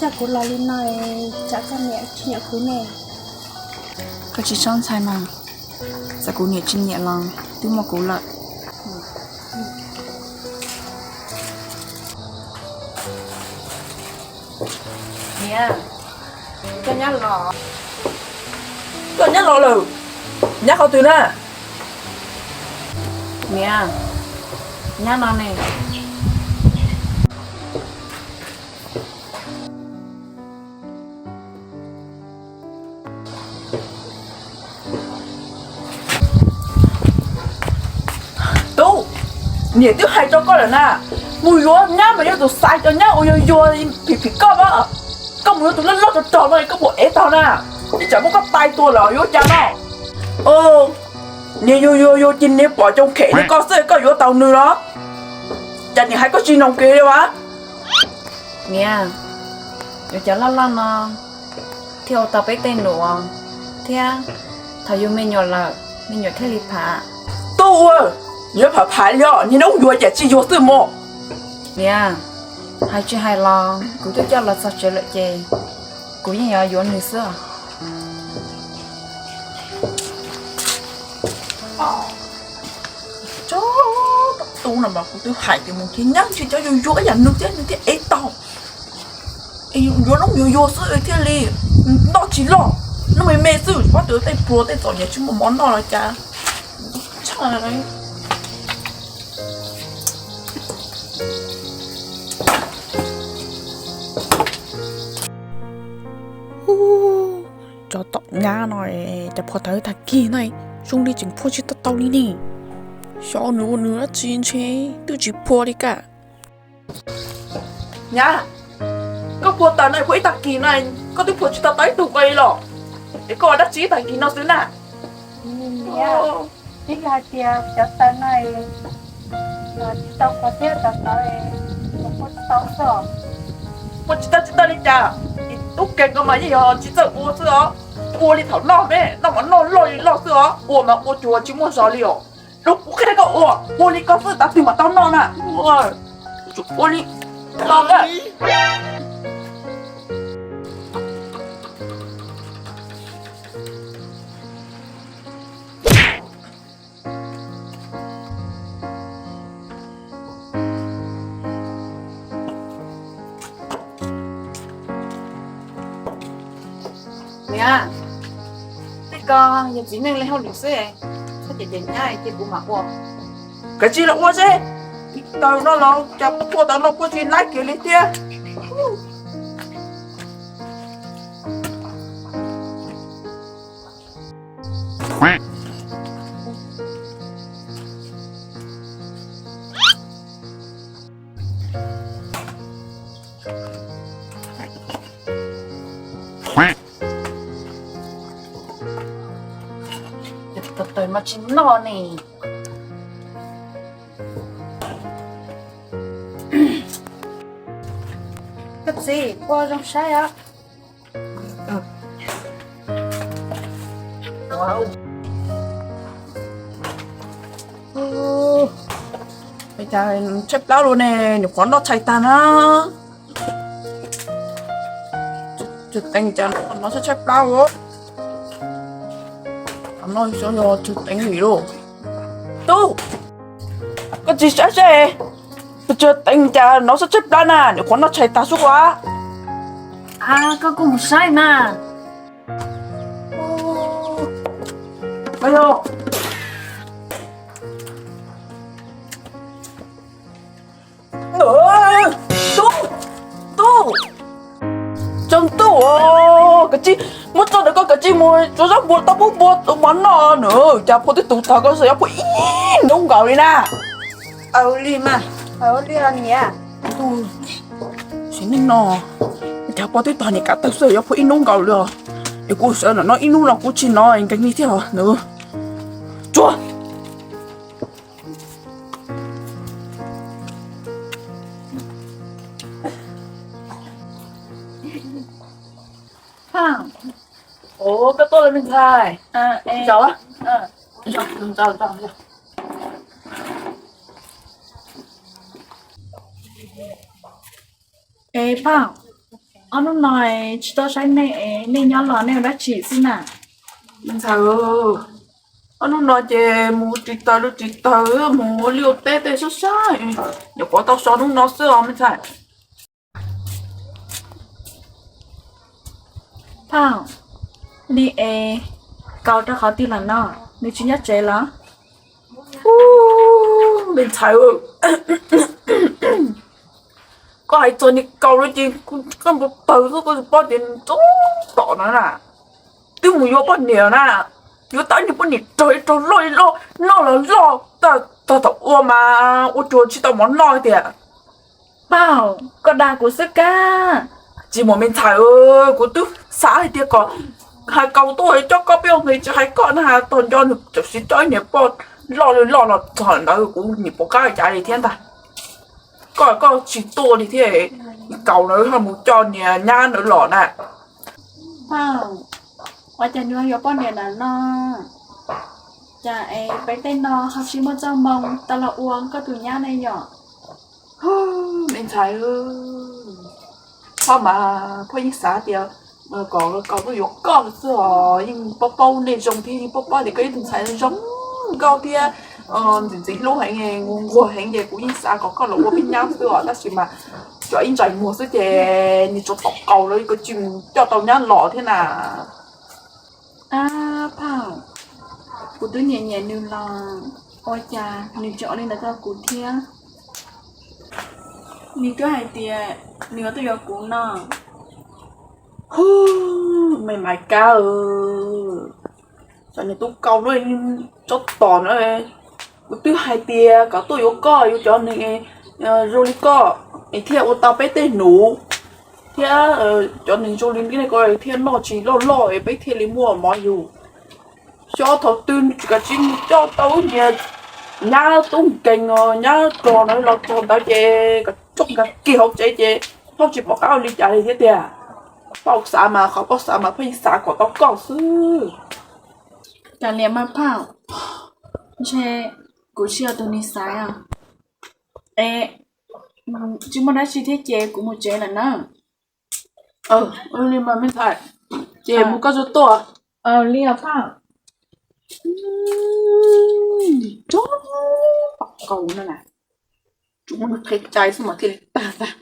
Coj kuv los li no, tsam koj niam tsis nyiam kuv ne. Koj tsis txhob ntshai mas, txawm kuv niam tsis nyiam los twb muaj kuv lawm. Niam, koj nyab los. Koj nyab los lawm? Nyab qhov twg na? Niam, nyab no ne. Tub, niam twb hais rau koj lawm na, mus yuav nyab mas yuav tus xaiv cov nyab uas yuag yuag phim phim koj na. Koj mus yuav tus loj loj rog rog no koj puas ev tau na? Ib tsam muab koj tais tua los yuav cas no? Niag yuag yuag yuag ces niag pom coo khem li koj xwb koj yuav tau nws los? Cas niam hais koj tsis noog kev li as? Niam, yuav cov loj loj no thiaj ua tau peb tej num thiab, thaum yug me nyuam lawm me nyuam thiaj li phav. Tub ua, yuav phav phav li os, niag noob yuag cas tsis yuag xwb mog. Niam, hais tsis hais los kuv twb coj los txog tsev lawm ces kuv yeej yuav yuav nws xwb. Tub no mas kuv twb hais tias mus nrhiav nyab nrhiav cov yuag yuag ib yam nws thiab nws thiaj ev tau. Yuav noob yuag yuag xwb thiaj li noj tsis loj, noob me me xwb, pab tus tej pluag tej txom nyem tsis muaj mov noj los cas. Cov tom nyab no, cas phua tau tag kis no, zoo li tseem phua tsis tau tau li ne. Xyov nws ua nws dab tsi ntshe twb tsis phua li kag. Nyab, koj phua taws no phua ib tag kis no, koj twb phua tsis tau tau ib tug ko li los, es koj ua dab tsi ib tag kis no xwb na? Twb yog hais tias cov taws no tsis tau kov thiab cov taws phua tsis tau xwb. Phua tsis tau tsis tau li cas, tub ke ko mas yeej yog tsis txawj ua xwb os. Ua li thaum noj me, noj mas noj loj li loj xwb os, ua mas ua cuag tsis muaj zog li os. Rau kuv qhia koj ua, ua li koj xwb tav twg mas tau noj na. Ua li koj. Niam, tej ko yog txiv neej li hauj lwm xwb, txhob cem cem nyab cia kuv mam ua. Kav tsij los ua seb, taws no los cas phua taws no phua tsis laib kiag li thiab. Taws mas tsis noj ne. Koj txiv, ua zoo saib os. Tshaib plab luaj ne, nyuam qhuav noj tshais tag na. Tsw teev cas no tshaib tshaib plab ua. Qhov no xyov yog tsw teev vim lauj. Tub, koj txiv saib seb, tsw teev cas no tshaib tshaib plab na, nyuam qhuav noj tshais tag xwb ua. Koj kuj mus saib mas. Tub, tub, tsaus ntuj, kav tsij muab tso ntawm ko, kav tsij mus tsuav zaub npua tau pub npua tus mov noj na. Cas phua twb tus tog ko xwb yuav phua ib hnub nkaus li na. Li mas, li niam. Sim neej no, cas phua twb tog niam kav tawg xwb yuav phua ib hnub nkaus li os. Es kuv sawv ntawm no ib hnub no kuv tsis hnov nkees li thiab os. Tsuag. Ua, koj tuaj lawm me ntxhais. Zaum, zaum, zaum. Es Paj, Ob hnub no tsis tau saib nej, nej nyob los nej ua dab tsi xwb na? Me ntxhais, ob hnub no ces mus ris taws li ris taws, mus ua liaj ua teb tej sab sab, nyuam qhuav tau so hnub no xwb os me ntxhais. Phauj, li es Kaus rau qhov twg lawm no? Nws tsis nyob tsev los? Me ntxhais, koj hais txog niag Kaus no ces koj npau taws xwb, koj tsis paub tias nws txog tom no na, twb mus yuav poj niam na, yuav tau niag poj niam raug ib raug loj li loj, noj los loj, tag thaum ua mas ua tsuas tsis tau mov noj tiag. Phauj, koj dag kuv xwb kab. Tsis muaj me ntxhais, kuv twb xav hais tias kom hais Kaus tuaj coj koj peb ua nqi, tsis hais koj na, tog nco nws tam sim coj ib niag poj loj li loj los txog ntawd kuv nim puas qab cas li thiab ntag. Koj koj tsis tuaj li thiab, Kaus na ho mus coj niag nyab ntawd los na. Phauj, ua cas nws yuav poj niam ntawd no? Cas es peb tej no ho tsis muaj txoj hmoo tau los ua koj tus nyab ne yom? Me ntxhais, phauj mas phauj yeej xav tias kom Kaus tuaj yuav koj xwb os, yeej paub paub nej zoo thiab, yeej paub paub tias koj yog tus ntxhais zoo nkauj thiab ntxim ntxim hlub heev, nquag nquag heev ces kuv yeej xav kom koj los ua peb nyab xwb os, tab sis mas tsuas ib ntsais muag xwb ces nws tsuas tom Kaus lawm, koj tsis mus coj tau nyab los thiab na. Ab phauj, kuv twb nyiam nyiam nws los ua cas nws tseem ua li ntawd rau kuv thiab? Nws twb hais tias nws yuav tuaj yuav kuv no. Hu, me Maiv Kab, cov niag tub Kaus no tsob tom no, kuv twb hais tias kom tuaj yuav koj, yuav cov neeg zoo li koj es thiaj ua tau peb tej nuv thiab cov neeg zoo li nej ko thiaj noj tsis loj loj es peb thiaj li muaj mov yug. Xyov thaum twg nws tsis kav tsij mus coj tau niag nyab tub nkeeg os, nyab rog no los txog ntawd ces kom coj nkag kiag hauv tsev ces phauj tsis pom qab ua li cas li thiab tiag. Phauj xav mas qhov phauj xav mas phauj yeej xav kom tau koj xwb. Kav liam mas phauj, ntshe kuv tsis yog tus nws xaiv os. Es tsis muaj dab tsi thiab ces kuv mus tsev lawm na. Li mas me ntxhais, ces mus koj tsuag tuaj. Li os phauj. Tsob Kaus no na, tsuas muaj nws qhia cai xwb mas thiaj li tag ntag.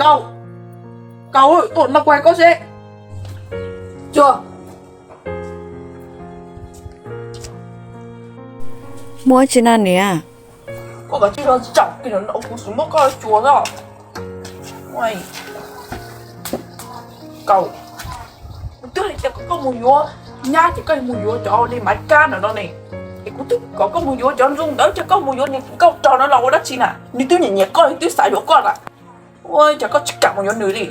Kaus, Kaus, tuaj no kuv hais koj seb. Cuag, muaj tsi na niam? Koj kav tsij los zaum kiag no, kuv tsis muab koj cuag os. Kaus, kuv twb hais tias kom koj mus yuav nyab ces koj mus yuav cov li Maiv Kab ntawm no ne, es kuv twb kom koj mus yuav cov zoo ntawd ces koj mus yuav niag nkauj rog no los ua dab tsi na? Nws twb nyiam nyiam koj, nws twb xav yuav koj lawm. Ua cas koj tsis kam mus yuav nws li?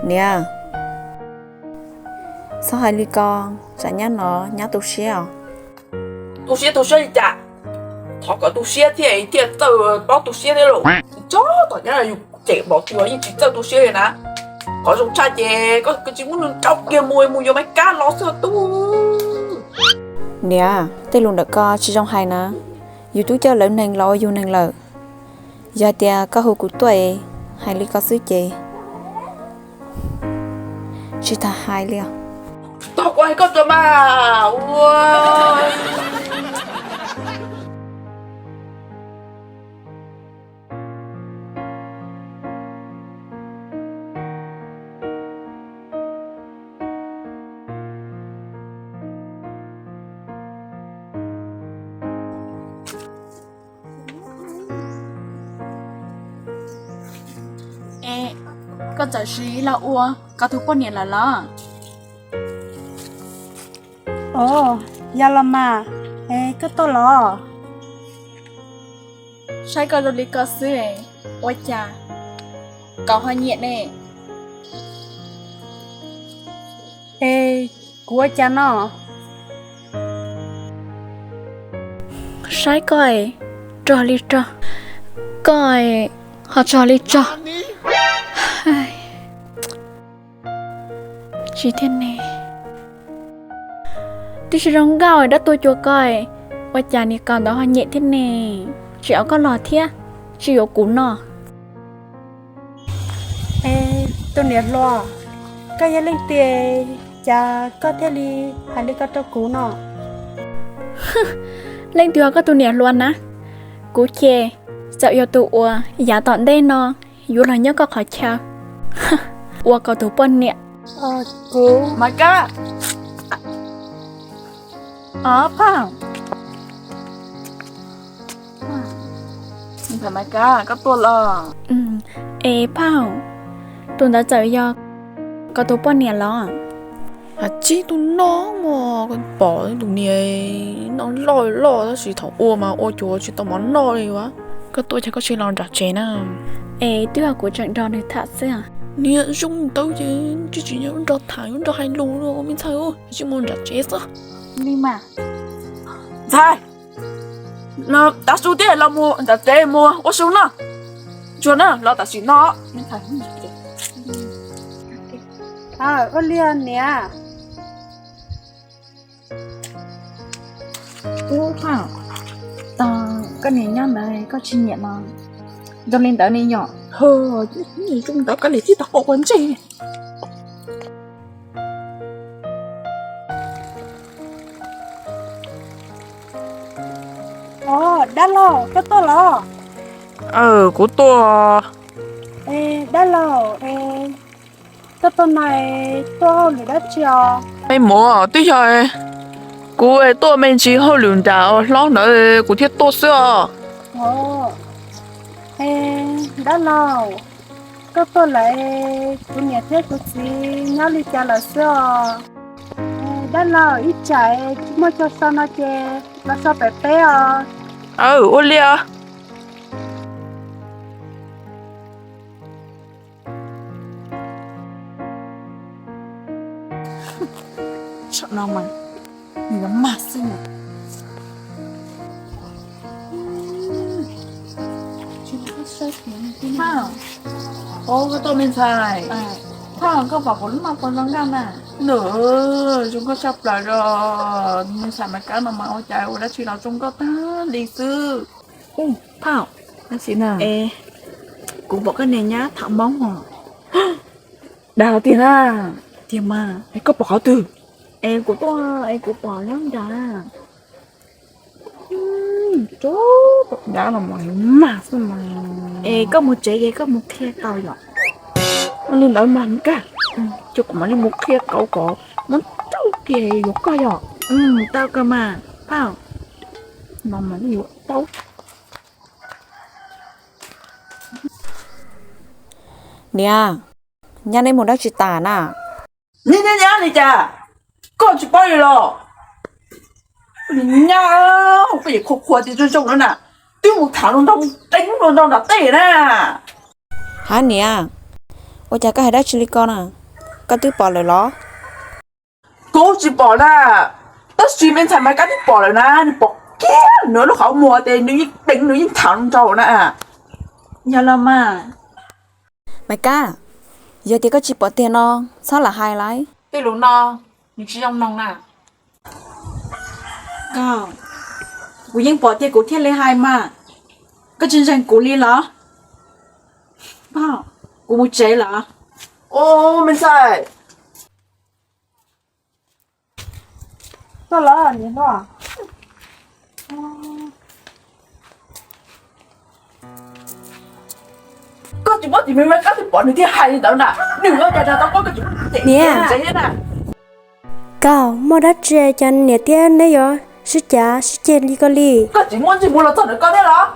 Niam, txhob hais li ko, tsam nyab no nyab tu siab os. Tu siab tu siab li cas? Thov kom tu siab thiaj thiaj txawj paub tu siab thiab lauj. Tsob tom nyab yus cem npaum twg los yeej tsis txawj tu siab li na. Qhov zoo tshaj ces koj tsis muab nws rau kiag mus, mus yuav Maiv Kab los xwb tub. Niam, tej lus ntawm ko tsis zoo hais na. Yus twb coj lawv neeg los ua yus neeg lawm. Yog hais tias koj hu kuv tuaj es hais li ko xwb ces tsis tas hais li os. Tog kuv hais koj tso mas. Es koj txawm siv los ua koj tus poj niam lawm los? Os, yog los mas, es koj tuaj los? Saib koj zoo li ko xwb, ua cas Kaus ho nyiam ne? Es kuv ua cas no? Saib koj es rog li rog, koj es ho tsog li tsog. Tsis thiaj ne, twb tsis zoo nkauj dab tuag cuag koj, ua cas niag Kaus ntawd ho nyiam thiab ne? Tsis au koj los thiab, tsis yuav kuv no. Es Tus niam hluas, koj yog leej twg, cas koj thiaj li hais li ko rau kuv no? Leej twg yog koj tus niam hluas na? Kuv ces txawm yog tus uas yav tom ntej no yuav los nyob koj qhov chaw ua koj tus poj niam. Kuv, Maiv Kab. Phauj, Maiv Kab, koj tuaj los? Es Phauj, tus ntawd txawm yog koj tus poj niam los? Has tsis tus no mas, pom tus niag no loj loj tab sis thaum ua mas ua cuag tsis tau mov noj li as. Koj tuaj ces koj sim los nram tsev na. Es twb yog kuv tseem nrog nws tham xwb. Niag zoo ntawd ces tsis tsis nrog tham nrog hais lus li me ntxhais, tsis mus nram tsev xwb. Li mas, ntxhais, tav su thiab los mus nram tsev mus ua su noj. Tsuag na, los tam sim no. Ua li niam. Ub, koj niam nyob ntawd koj tsis nyiam los zoo li ntawd ne yom? Zoo ntawd koj li tib tau ua ua ntsej. Dab laug, koj tuaj los? Kuv tuaj. Dab laug, koj tuaj no tuaj hauj lwm dab tsi os? Me muam, twb yog kuv tuaj me ntsis hauj lwm nram hlob ntawd kuv thiaj tuaj xwb os. Dab laug, koj tuaj lawm, kuv niam thiab kuv txiv nyob li cas lawm xwb os? Dab laug, ib tsam tsis muaj chaw so no ces los so pem peb os. Aw, ua li os. Tsam no mas nws yuav mag xwb na. Ov, koj tuaj me ntxhais. Thaj, koj pom kuv lub noj puas zoo nkauj na? Nws zoo nkauj tshaj plaws os. Me ntxhais Maiv Kab no mas ua cas ua dab tsi los zoo nkauj tag li xwb. Phauj, dab tsi na? Es kuv pom koj niam nyab tham Hmoob os. Dag tiag na. Tiag mas. Es koj pom qhov twg? Es kuv tuaj es kuv pom nyob nrad. Tus nyab no mas mag xwb mas. Es koj mus tsev ces koj mus qhia tau yom? Ua li ntawd mas Maiv Kab, ces kuv mam li mus qhia kauv kom muab rau kiag yuav koj yom? Tau kawg mas Phauj. No mas yuav tau. Niam, nyab neb mus dab tsi tas na? Nyab nyab nyab li cas? Koj tsis paub li los? Nyab, koj yeej qhuas qhuas tias zoo zoo no na, twb mus tham hluas nraug, deev hluas nraug nram tej na. Hab niam, ua cas koj hais dab tsi li ko na? Koj twb pom lawm los? Kuv tsis pom na, tab sis me ntxhais Maiv Kab twb pom lawm na, nws pom kiag nws lub qhov muag ces nws yeej deev nws yeej tham hluas nraug na. Yog los mas. Maiv Kab, yog tias koj tsis pom tiag no, txhob lam hais lawm. Tej lus no nws tsis zoo mloog na. Koj, kuv yeej pom tiag kuv thiaj li hais mas. Koj tsis ntseeg kuv li los? Kuv mus tsev lawm. Ub, me ntxhais. Koj los niam hluas. Koj tsis paub tias me Maiv Kab twb pom nws thiaj hais li ntawd na. Nws ua cas dag tau koj, koj tsis paub tias niam. Koj muaj dab tsi cas niam thiab neb yuav sib cav sib ceg li ko li? Koj tsis muaj ntsej muag los txog ntawm koj thiab los?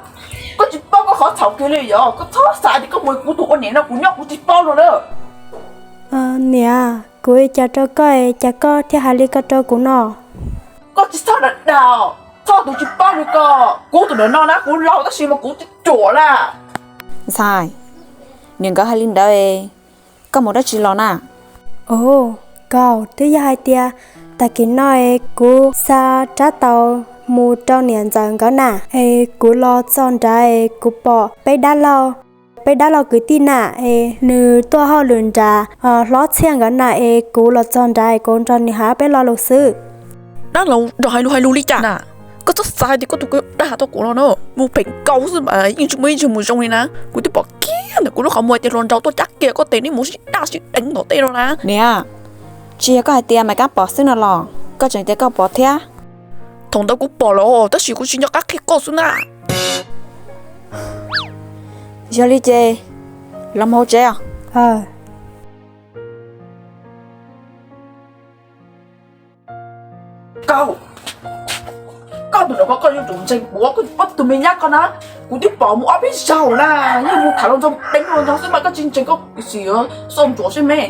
Koj tsis paub koj qhov txhaum kiag li yom? Koj txhob xav tias koj mus kuv tus ua niam no kuv nyob kuv tsis paub no na. Niam, kuv ua cas rau koj es cas koj thiaj hais li ko rau kuv no? Koj tsis txhob dag dag, txhob tus tsis paub li ko. Kuv tus ntawm no na kuv laus tab sis mas kuv tsis ruam na. Ntxhais, niam nkawd hais li ntawd, koj mus dab tsi los na? Ov, Kaus, twb yog hais tias tag kis no es kuv xa rab taus mus rau niam ntxawm nkawd na, es kuv los txog nrad es kuv pom peb dab laug, peb dab laug kwv tij na, es nws tuaj hauj lwm nrad hlob Txhiaj nkawd na, es kuv los txog nrad es kuv nrog nws hais ob peb lo lus xwb. Dab laug nrog hais lus hais lus li cas na? Koj txhob xav hais tias koj tus kwv dag tau kuv no na. Mus phem nkaus xwb mas yeej tsis muaj ib zaug mus zoo li na. Kuv twb pom kiag ntawm kuv lub qhov muag tias hluas nraug tuaj cab kiag koj tes neb mus sib daj sib deev tom tej no na. Niam, tsis yog koj hais tias Maiv Kab pom xwb no los? Koj tseem tias koj pom thiab. Thaum ntawd kuv pom lawm tab sis kuv tsis nco qab qhia koj xwb na. Yog li ces los mus hauv tsev os. Koj, koj tus ntawm ko koj yuav tsum ntseeg kuv, koj pom tus me nyab ko na, kuv twb pom mus ob peb zaug na, yeej mus tham hluas nraug deev hluas nraug xwb mas koj tsis ntseeg koj xim xauj ntsuav seb me,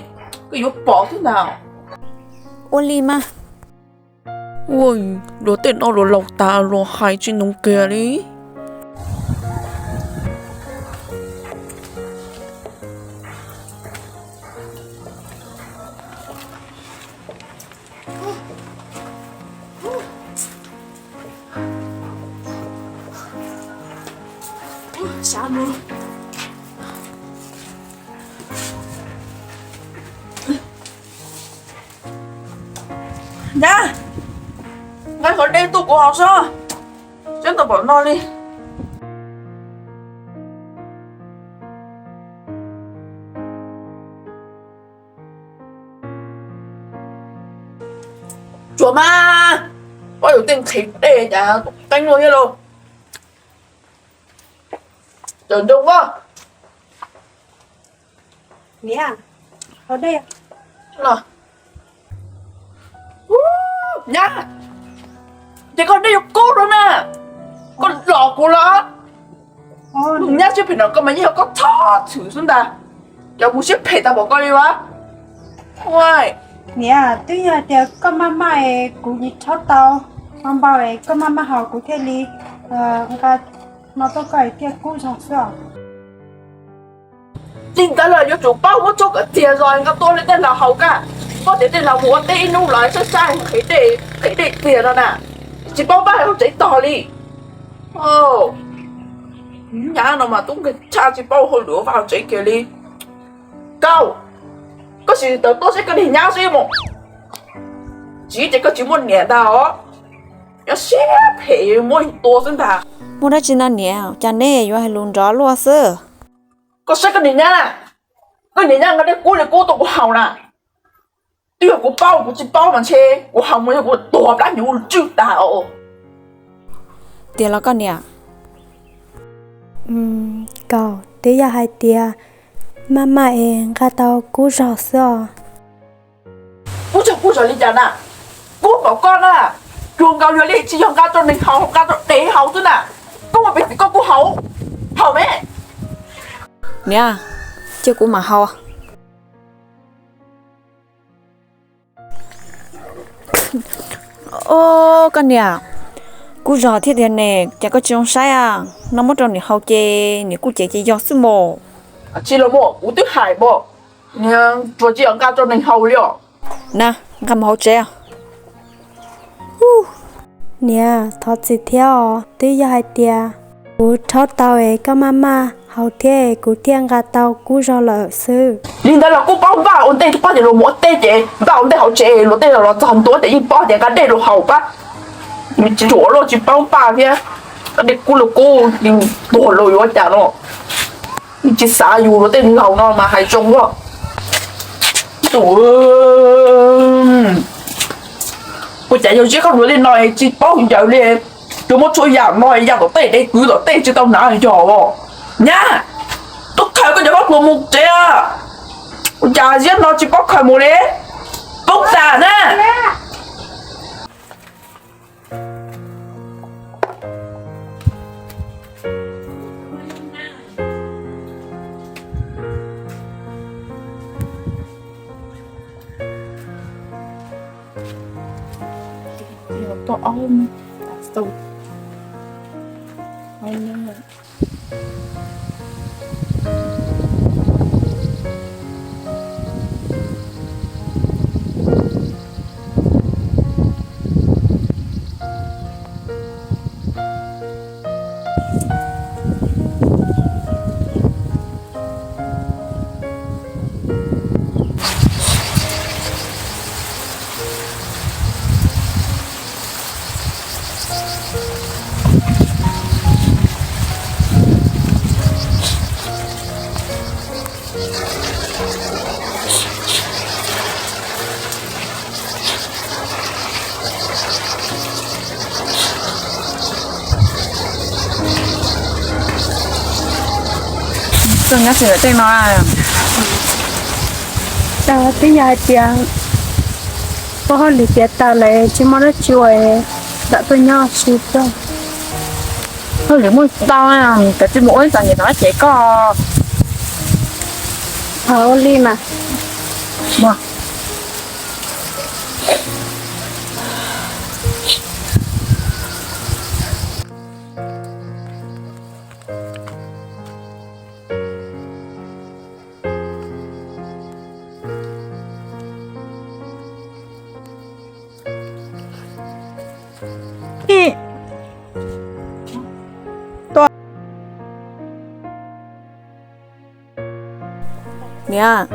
koj yuav pom xwb ntag. Ua li mas. Ua, luag tej no luag laus tas luag hais tsis ntoo kiag li. Nyab, nqa qhov dej tuaj kuv haus sob, seb tau pom no li. Tsuas mas, poj yuav tej nqhis dej cas tus qeeb luaj thiab lauj. Cawm ncoo koj. Niam, hau dej. Nyab, ces koj dej yuav kub rau na, koj los kuv los. Nyab siab phem no koj mas yeej yog koj txhob txhwm xwb ntag, cov mus siab phem tag npaum koj li as. Niam, twb yog tias koj maj maj es kuv yeej rhaub tau, ho npau es koj maj maj haus kuv thiaj li nqa no tuaj koj thiaj kub zog xwb os. Li ntawd los yuav tsum paub muab txog kom tiag zog nqa tuaj li tej laus haus kaj. Koj tias tej laus mus ua teb ib hnub los saib saib nqhis dej tiag no na, tsis paub npaj hauv tsev tog li. Nyab no mas tub nkeeg tshaj tsis paub hauj lwm vaj hauv tsev kiag li. Koj, koj sim tawm tuaj saib koj niag nyab xwb mus. Tsis ces koj tsis muaj niam ntag os. Nyob siab phem muab tua xwb ntag. Muaj dab tsi no niam, cas neb yuav hais lus nrov luaj xwb? Koj saib koj niag nyab na, koj niag nyab nqa dej kub li kub tuaj kuv haus na. Twb yog kuv paub kuv tsis paub mas ntshe kuv haus mus yog kuv tuag plab hnyuv tswj tas os. Tiag los koj niam? Kaus, twb yog hais tias maj maj es nqa tau kub zog xwb os. Kub zog kub zog li cas na? Kub npaum koj na, cuag nkaus yog li tsis yog nqa rau neeg haus, nqa rau dev haus xwb na. Koj muaj peev xwm koj kuj haus, haus me. Niam, cia kuv mam haus. Os, koj niam, kub zog thiab tiag ne, cas koj tsis zoo saib a? No muab rau niam haus ces niam kuj cem ces yog xwb mos. Tsis los mas kuv twb hais mas, niam tsuas tsis yog nqa rau neeg haus li os. Na, nqa mus hauv tsev. Niam, thov txim thiab os, twb yog hais tias kuv rhaub tau es koj maj maj haus thiab es kuv thiaj nqa tau kub zog lawm xwb. Li ntawd los kuj paub npaj ua ntej, twb paub tias luag mus ua teb ces npaj ua ntej hauv tsev, luag tej los txog ntua ces yeej paub tias nqa dej rau haus pab. Tsuav luag tsis paub npaj thiab, nqa dej kub los kub, tuag los yuav cas no. Tsis xav yus luag tej laus no mas hais zoo luaj. Ua cas yog ziab koj luag li no tsis paub ncaws li, tsuas muab tshuaj yam no yam tom tej dev kwv tom tej tsis tau hnav yog os. Nyab, tuaj khaws koj cov hlob hluas mus tsev. Ua cas ziab no tsis paub khaws mus li, poob tas na. tuaj nyob tsis ntawm tej no. Twb yog hais tias ua hauj lwm tiav tas lawm tsis muaj dab tsi ua, lam tuaj nyob tsis tau. Hauj lwm muaj tau, kav tsij mus ua ib txom nyem no ces koj. Ua li mas. Niam,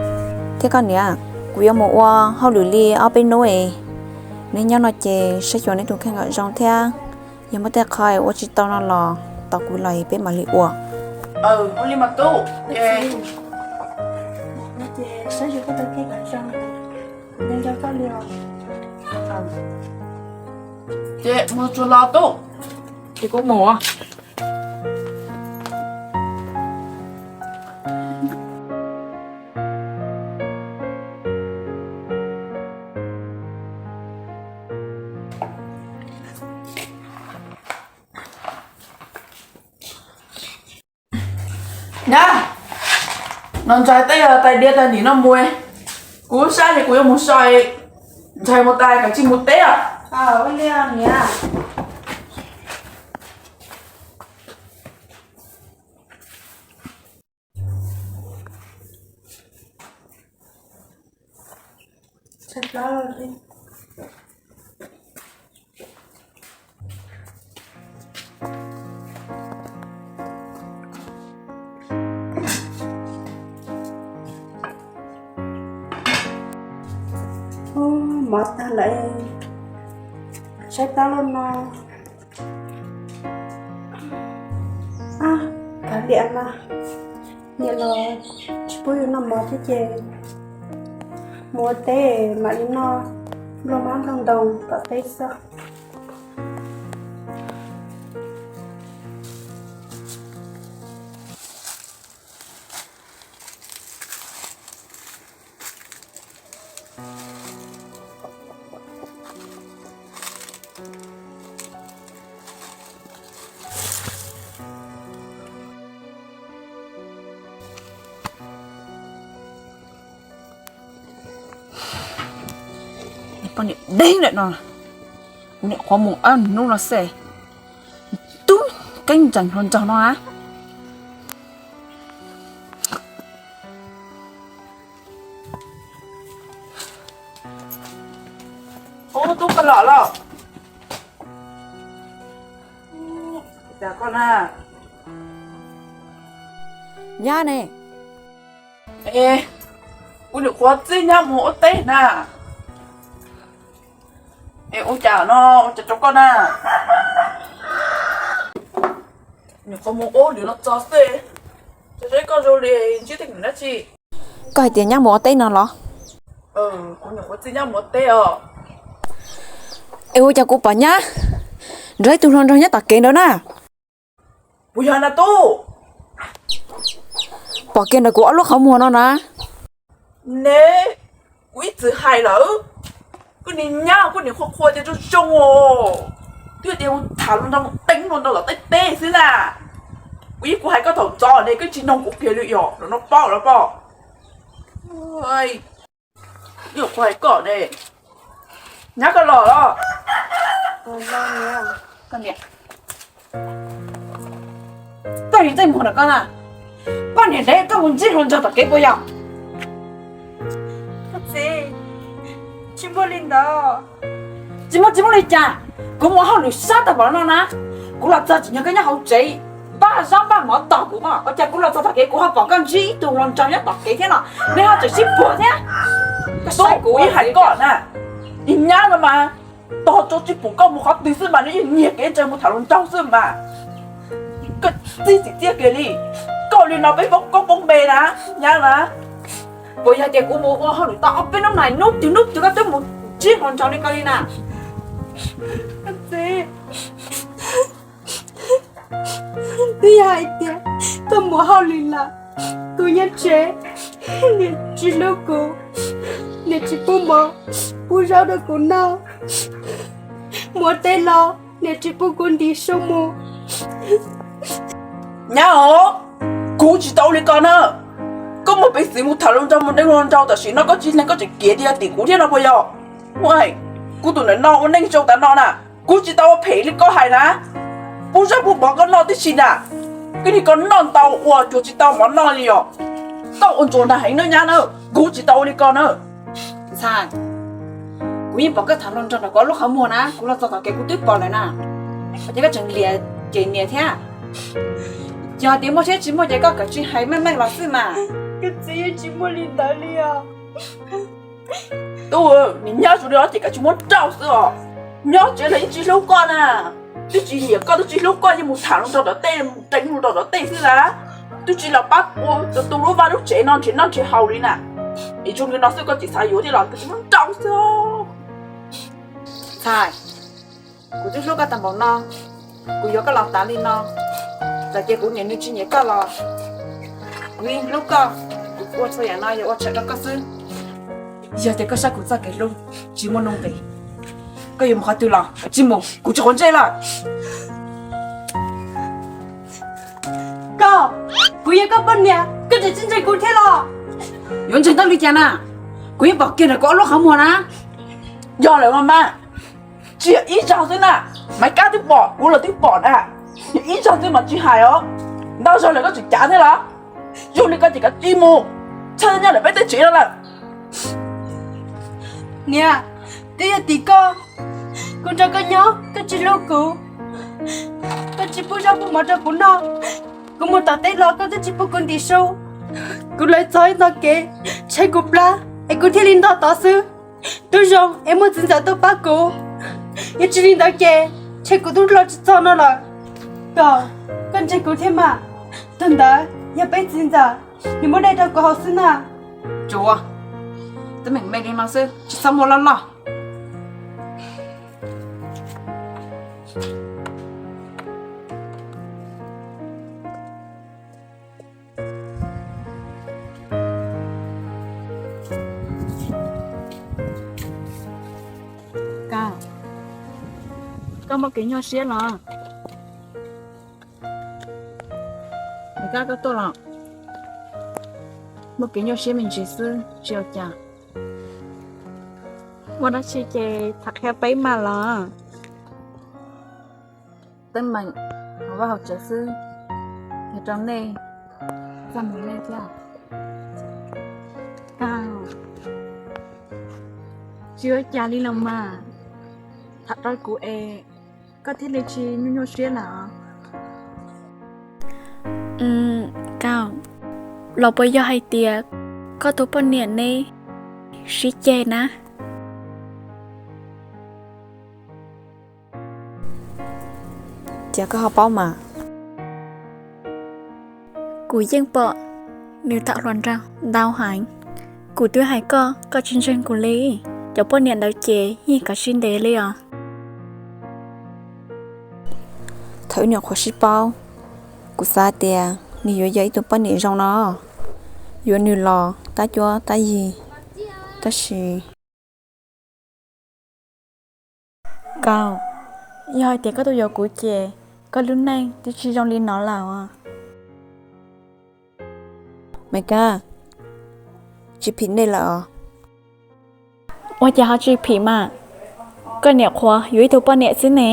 thiab koj niam, kuv yuav mus ua hauj lwm li ob peb hnub es, neb nyob no ces saib xyuas neb tus kheej kom zoo thiab, yog muaj tej qho ua tsis tau no los tos kuv los peb mam li ua. Ua li mas tub. Ces mus tsuag los tub. Ces kuv mus. Nyab, no ntxhais teb tais diav tais nim no mus, kuv lub sab ces kuv yuav mus so, ntxhais mus tas kav tsij mus teb os. Ub, mov tag lawm, saib plab loj no. Ab, kav liam mas, niam los tsis pub yus noj mov thiab ces mus ua teb mam li noj nplooj mab nplooj ntoos tom teb xwb. Poj niam deb lawm no, kuv nyuam qhuav mus ob hnub no xwb, tub keeb ntsees hluas nraug no a. Ub, tub koj los los. Cas koj na? Nyab ne? Es, kuv nyuam qhuav txib nyab mus ua teb na. Es ua cas no, ua cas rau koj na? Nyuam qhuav mus ua lwm no txog xwb, seb koj zoo li ntsib tej dab tsi. Koj hais tias nyab mus ua teb no los? Kuv nyuam qhuav txib nyab mus ua teb os. Es ua cas kuv pom nyab nrog ib tug hluas nraug nyob tom kev ntawd na? Puas yog na tub? Pom kiag ntawm kuv ob lub qhov muag no na. Ne, kuv ib txwm hais lawm, koj niag nyab koj niag qhua qhua ces zoo zoo os. Twb tias mus tham hluas nraug mus teeb hluas nraug tom tej teb xwb na. Kuv yeej kuv hais koj thaum ntxov ne koj tsis noog kuv kiag li os, los no paub los pom. Nyuam qhuav hais koj ne, nyab koj los los. Koj niam tej muag ntawm koj na, poj niam dev koj mus ntsib hluas nraug tom kev puas yog? Txiv, tsis muaj li ntawd. Tsis muaj tsis muaj li cas, kuv mus hauj lwm sab tag npaum no na, kuv los txog tsim nyog koj nyob hauv tsev npaj zaub npaj mov tos kuv mas, ua cas kuv los txog tom kev kuv ho pom koj ntsib ib tug hluas nraug nyob tom kev thiab no, neb ho tseem sib puag thiab. Koj saib kuv ib hais koj na, ib nyab no mas, tos tso tsis pum koj mus qhov twg xwb mas nws yeej nyiag kev ntsaws mus tham hluas nraug xwb mas. Koj txib txim txiaj kiag li, koj li no peb poob koob poob npe na, nyab na. Puas yog tias kuv mus ua hauj lwm tau ob peb hnub no hnub twg hnub twg koj twb mus ntsib hluas nraug li ko li na? Txiv, twb yog hais tias koj mus hauj lwm lawm, Kuv nyob tsev, niam tsis hlub kuv, niam tsis pub mov pub zaub rau kuv noj, mus ua teb los niam tsis pub kuv ntim su mus. Nyab os, kuv tsis tau ua li ko na. Koj muaj peev xwm mus tham hluas nraug mus deev hluas nraug tam sim no koj tsis lees koj tseem kiav tias tim kuv thiab no puas yog? Kuv tus ntawm no ua neej zoo tas no na, kuv tsis tau ua phem li koj hais na. Pub zaub pub mov koj noj tib si na, koj niag koj noj ntau ua cuag tsis tau mov noj li os. Koj ua ntsuag nrag heev na nyab na, kuv tsis tau ua li ko na. Ntxhais, kuv yeej pom koj tham hluas nraug nrog kuv lub qhov muag na, kuv los txog tom kev kuv twb pom lawm na. Ces koj tseem liam ces niam thiab. Yog tias muaj thiab tsis muaj ces koj kawm tsis hais meej meej los xwb mas. Koj txiv yeej tsis muaj li ntawd li os. Tub, nws nyob zoo li no ces koj tsis muab nrauj xwb os. Nyob tsev los yeej tsis hlub koj na. Twb tsis nyiam koj twb tsis hlub koj yeej mus tham hluas nraug tom tej, mus deev hluas nraug tom tej xwb na. Twb tsis los pab ua tus tu lub vaj lub tsev no nrhiav noj nrhiav haus li na. Ib zoo li no xwb koj tsis xav yuav thiab los koj tsis muab nrauj xwb. Ntxhais, kuv twb hlub koj tag npaum no, kuv yuav koj los tas li no, txawm tias kuv niam nws tsis nyiam koj los kuv yeej hlub koj. Kuv ua txhua yam no yog ua tshawm rau koj xwb. Yog tias koj saib kuv txoj kev hlub tsis muaj nuj nqis, koj yuav mus qhov twg los kav tsij mus, kuv tsis quav ntsej lawm. Koj, kuv yog koj poj niam, koj tseem tsis ntseeg kuv thiab los? Yuav ntseeg tau li cas na? Kuv yeej pom kiag ntawm kuv ob lub qhov muag na. Yog lawm mas mas, tsis yog ib zaug xwb na, Maiv Kab twb pom, kuv los twb pom na. Yog ib zaug xwb mas tsis hais os, ntau zaug lawm koj tseem cav thiab los? Zoo li koj ces kav tsij mus, txhob nyob lawm peb teb tsev no lawm. Niam, twb yog tim koj, kuv nrog koj nyob koj tsis hlub kuv, koj tsis pub zaub pub mov rau kuv noj, kuv mus tom teb los koj twb tsis pub kuv ntim su. Kuv lawv txog ib tog kev tshaib kuv plab es kuv thiaj li ntog tod xwb. Twb zoo es muaj txiv ntxawm tuaj pab kuv, yog tsis li ntawd ces ntshe kuv twb los tsis txog no lawm. Koj, koj ntseeg kuv thiab mas, thaum ntawd yog peb txiv ntxawm nws muab dej rau kuv haus xwb na. Tsuav, teeb meem me li no xwb tsis txhob muaj loj loj. Koj, koj muaj kev nyuaj siab los? Koj, koj tuaj los? Muaj kev nyuaj siab me ntsis xwb tsis ua cas. Muaj dab tsi ces tham qhia peb mas los. Teeb meem hauv vaj hauv tsev xwb, yog rau nej txaj muag nej thiab. Tsis ua cas li los mas, tham rau kuv es koj thiaj li tsis nyuaj nyuaj siab lawm. Koj, los puas yog hais tias koj tus poj niam neb sib ceg na? Cas koj ho paub mas? Kuv yeej pom nws tham hluas nraug ntau heev. Kuv twb hais koj, koj tsis ntseeg kuv li. Cov poj niam ntawd ces yeej kav tsij ntes li os. Thaum ib nyuam qhuav sib paub, kuv xav tias nws yuav yog ib tug poj niam zoo no, yuav nws los tab cuab tab yig, tab sis Koj, yog hais tias koj tuaj yuav kuv ces koj lub neej twb tsis zoo li no lawm os. Maiv Kab, tsis phim nej lawm os. Ua cas ho tsis phim mas? Koj nyuam qhuav yuav ib tug poj niam xwb ne.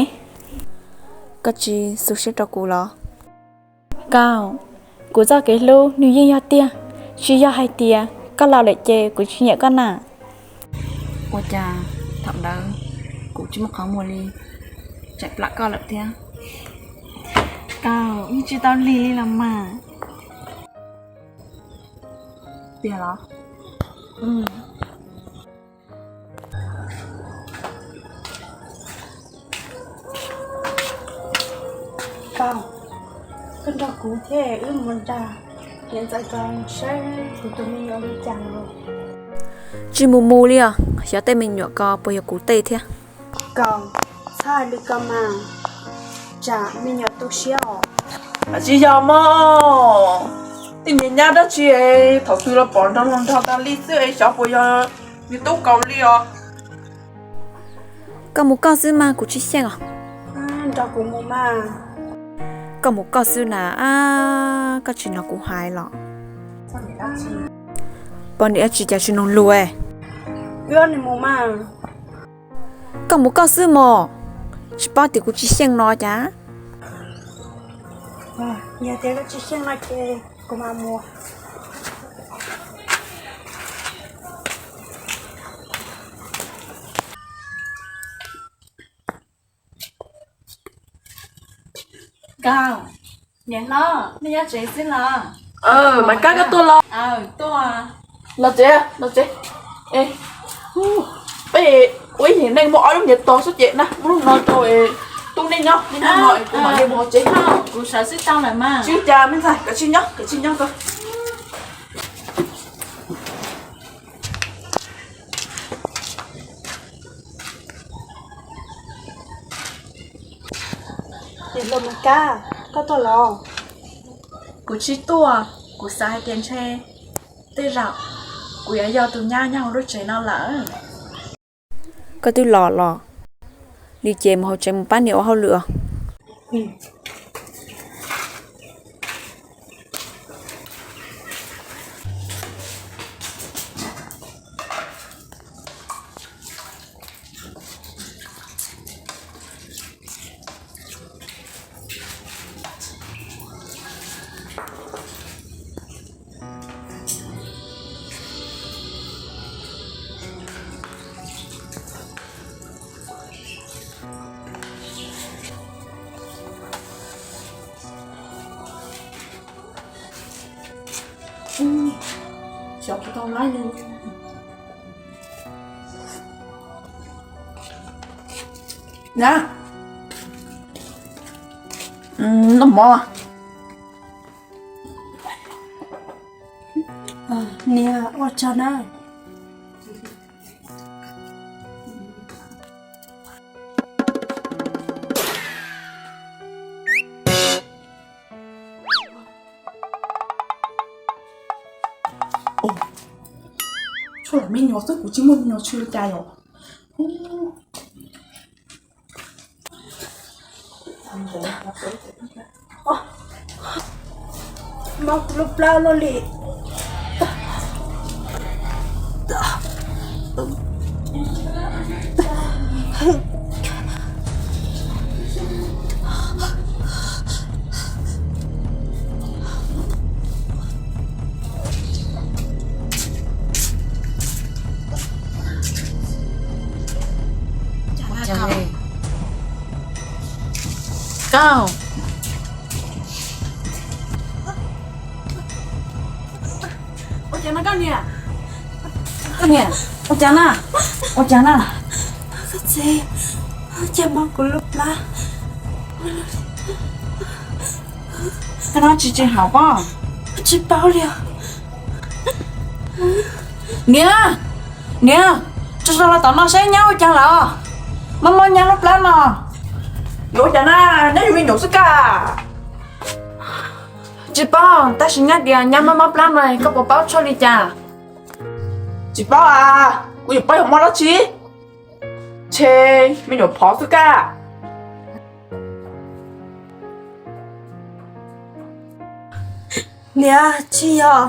Koj tsis xu siab rau kuv los? Koj, kuv txoj kev hlub nws yeej yog tiag, tsis yog hais tias koj laus lawm ces kuv tsis nyiam koj na. Ua cas thaum ntawd kuv tsis muaj qhov muag li, tseem plam koj lawm thiab. Koj, yeej tsis tau lig li los mas. Tiag los? Koj, koj nrog kuv thiab wb mus nrog niam ntxawm tso saib kuv tus me nyuam li cas los. Tsis mus mus li os, xyov tej me nyuam ko puas yog kuv tej thiab. Koj, txhob hais li ko mas, tsam me nyuam tu siab os. Tsis yog mog. Tej niag nyab dab tsi thaum twg los pom nrog luag nrog tas li xwb es xyov puas yog nws tub kaus li os. Koj mus koj xwb mas kuv tsis xyeej os. Koj mus koj xwb na, koj tsis hnov kuv hais los? Poj niam dab tsi cas tsis mloog lus. Koj mus koj xwb mog, tsis paub tias kuv tsis xyeej no cas. Koj, niam hlob, nej nyob tsev xwb los? Mas Kab, koj tuaj los? Los tsev, los tsev. Peb ua ib niam neej muaj ob lub niam tog xwb ces na, muaj lub no rau tub nej nyob, nej nyob no es kuv mam li mus hauv tsev. Kuv sawv xwb tau lawm mas. Tsis ua cas me ntxhais, koj sim nyob, koj sim nyob koj. Kab, koj tuaj los? Kuv tsis tuaj, kuv xav hais tias ntshe tej zaum kuv yuav yog tus nyab nyob hauv lub tsev no lawm. Koj twb los los li ces mus hauv tsev mus pab niam ua hauj lwm os. Na, noj mov. Niam, ua tsaug na. Tshuav me nyuam xwb, kuv tsis muaj me nyuam tshwm li cas yom. Mob kuv lub plab luaj li. Koj, ua cas na koj niam? Koj niam, ua cas na? Ua cas na? Koj txiv, ua cas mob kuv lub plab? Koj noj tsis tsis haum pob? Tsis paub li os. Niam, niam, tso tso los tom no seb nyab ua cas lawm. Mob mob nyab lub plab no. Yuav ua cas na, nyab yug me nyuam xwb koj. Tsis paub, tab sis nyab tias nyab mob mob plab no, koj puas paub tshuaj li cas? Tsis paub a, kuv yuav paub yog mob dab tsi. Ntshe me nyuam phov xwb koj. Niam, tsis yog.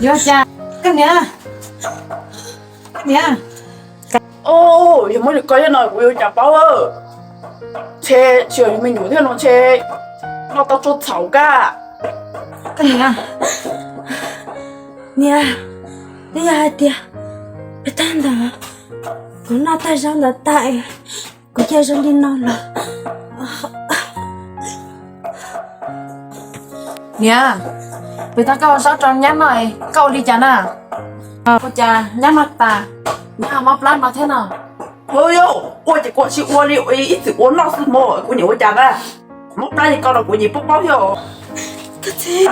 Yuav cas? Koj niam, niam. Yog muaj li ko no kuv yuav cas paub. Ntshe tsis yog yus me nyuam thiab no, ntshe noj tau tshuaj txhaum koj. Niam, twb yog hais tias peb tag ntawd, kuv noj tag zaub ntawd tag, kuv cia zoo li no lawm. Niam, peb tag koj ua zaub rau nyab noj, koj ua li cas na? Ua cas nyab noj tas, nyab mob plab no thiab no? Ua, ua ces kuv tsis ua li, ib txwm ua noj xwb mog, kuv niam ua cas na? Mob plab li ko los kuv niam paub paub thiab. Koj txiv,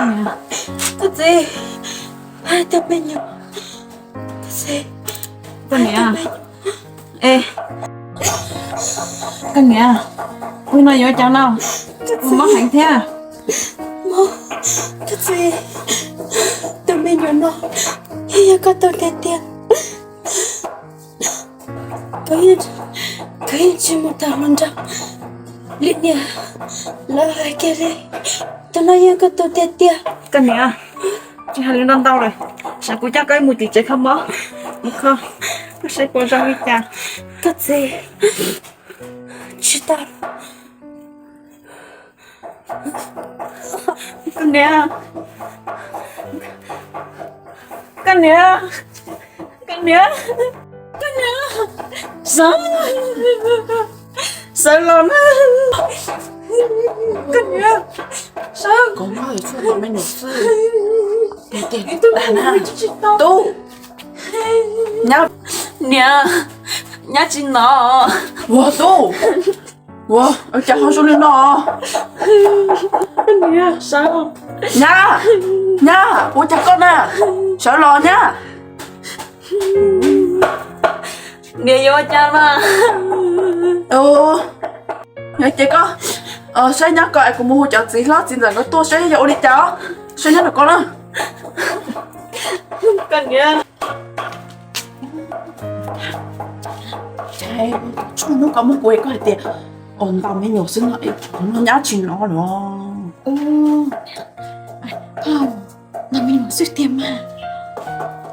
koj txiv, hais tias me nyuam, koj txiv, koj niam, koj niam, ua no yuav cas no, mob heev thiab. Koj txiv, tus me nyuam no yeej yog koj tau tiag tiag. Koj yeej, koj yeej tsis mus tham hluas nraug li niam lawv hais kiag li. Tus no yeej koj tau tiag tiag. Koj niam, tsis hais li no ntau lawm, tsam kuv coj koj mus tim tsev kho mob, mus kho, koj saib puas zoo li cas. Koj txiv, tsis tau. Koj niam, koj niam, koj niam, koj niam, sawv, sawv los na. Koj niam, sawv. Koj niam, tub, niam, nyab tsis hnov. Ua tub, ua cas ho zoo li no? Nyab, nyab, ua cas koj na? Sawv los nyab. Niam yuav ua cas mas? Yog ces koj saib nyab ko es kuv mus hu cov txiv hlob txiv ntxawm nkawd tuaj saib yog ua li cas os. Saib nyab nram ko na. Koj niam, txhua hnub koj muab kuv es koj hais tias ua ntau me nyuam xwb no es kuv nyab tsis hnov lawm. Koj, ntau me nyuam xwb tiag mas,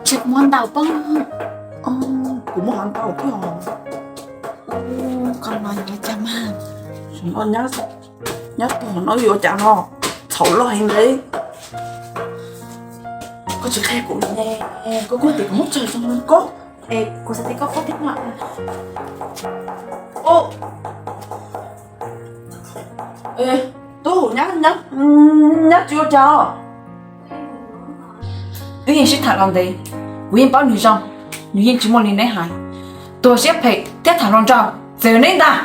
ntshe kuv muab ntau pob. Kuv muab ntau thiab os. Koj no yuav cas mas? Nyab tuag no yuav cas no, txhaum loj heev li. Koj tsis qhia kuv ne, koj kuj tias kuv muab tsawg zoo koj. Es kuv xav tias koj paub thiab mas. Tub, nyab, nyab tsis ua cas os. Wb yeej sib tham los ntev, kuv yeej paub nws zoo, nws yeej tsis muaj li neb hais. Tuag siab phem thiab tham hluas nraug, txawm neb ntag.